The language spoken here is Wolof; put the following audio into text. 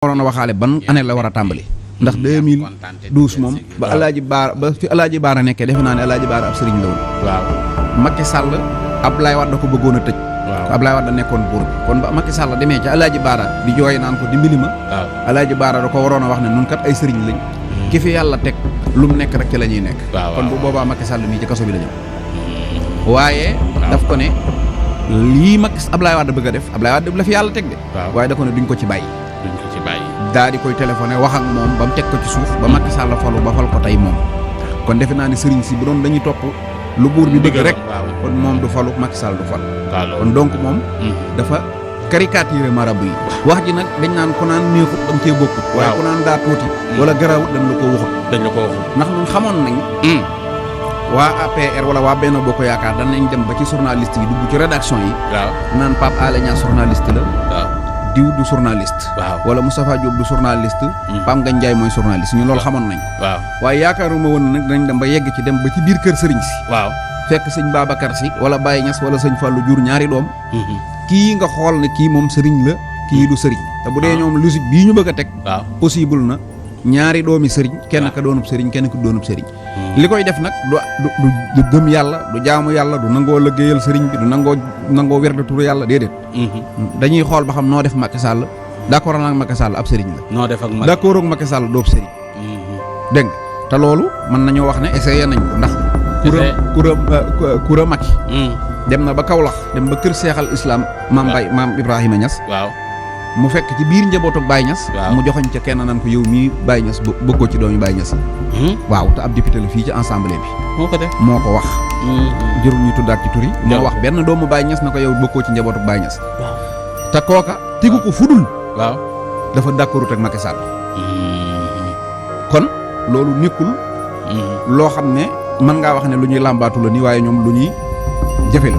waroon a waxaale ban année la war a tàmbali ndax 2012 moom ba Alaaji Baara ba fi Alaaji Baara nekkee defe naa ne Alaaji Baara ab sëriñ la woon. waaw Macky Sall Abdoulaye Wade da ko bëggoon a tëj. waaw Abdoulaye Wade da nekkoon buur bi kon ba Macky Sall demee ca Alaaji Baara di jooy naan ko dimbali ma. waaw Alaaji Baara da ko waroon a wax ne nun kat ay sëriñ lañ. ki fi yàlla teg lu mu nekk rek ci la ñuy nekk. kon bu boobaa Macky Sall mii ci kaso bi la ñëw. waaye daf ko ne lii Abdoulaye Wade bëgg a def Abdoulaye Wade la fi yàlla teg de. waaye da ko ne duñ ko ci bàyyi. duñ ko ci bàyyi. daa di koy téléphoné wax ak moom ba mu teg ko ci suuf ba Macky Sall falu ba fal ko tey moom kon defe naa ne sëriñ si bu doon dañuy topp lu buur bi bëgg rek kon moom du falu Macky Sall du fal kon donc moom dafa caricaturé marabu yi wax ji nag dañ naan ku naan neexut dam cee bokkut waaye ku naan daa tuuti wala garawut dañ la ko waxut ndax ñun xamoon nañ waa APR wala waa Benno Bokk Yaakaar danañ dem ba ci journaliste yi dugg ci rédaction yi naan Pape Alé Niang journaliste la diw du journaliste. wala Moustapha Diop du journaliste. Pam Ngagne Ndiaye mooy journaliste ñu loolu xamoon nañ ko. waaye yaakaaruma woon nag dañ dem ba yegg ci dem ba ci biir kër sëriñ si. fekk sëñ Babacar si wala Baye Niass wala sëñ Fallou jur ñaari doom. kii nga xool ne kii moom sëriñ la kii du sëriñ. te bu dee ñoom logique bii ñu bëgg a teg. possible na ñaari doomi sëriñ kenn ka doonub sëriñ kenn ku doonub sëriñ. li koy def nag du gëm yàlla du jaamu yàlla du nangoo liggéeyal sëriñ bi du nangoo werdu turu yàlla déedéet. dañuy xool ba xam noo def Macky Sall d'accord nag Macky Sall ab sëriñ la. noo def ak Macky d'accord ak Macky Sall doob sëriñ. dégg nga te loolu mën nañoo wax ne essayé nañ ko ndax. kura Macky. dem na ba Kaolack dem ba kër Seexal Islam. maam Ibrahima Niass. mu fekk ci biir njabootu Baye Niass. mu joxoñ ca kenn nan ko yow mii Baye Niass bëggoo ci doomi Baye Niass. waaw te ab député la fii ci assemblée bi. moo ko wax. jërul ñu tuddaat ci tur yi. moo wax benn doomu Baye Niass na ko yow bokkoo ci njabootu Baye Niass. te kooka tigu ko fudul. dafa d'accordut ak Macky Sall. kon loolu nekkul. loo xam ne mën ngaa wax ne lu ñuy làmbaatu la nii waaye ñoom lu ñuy jëfe la.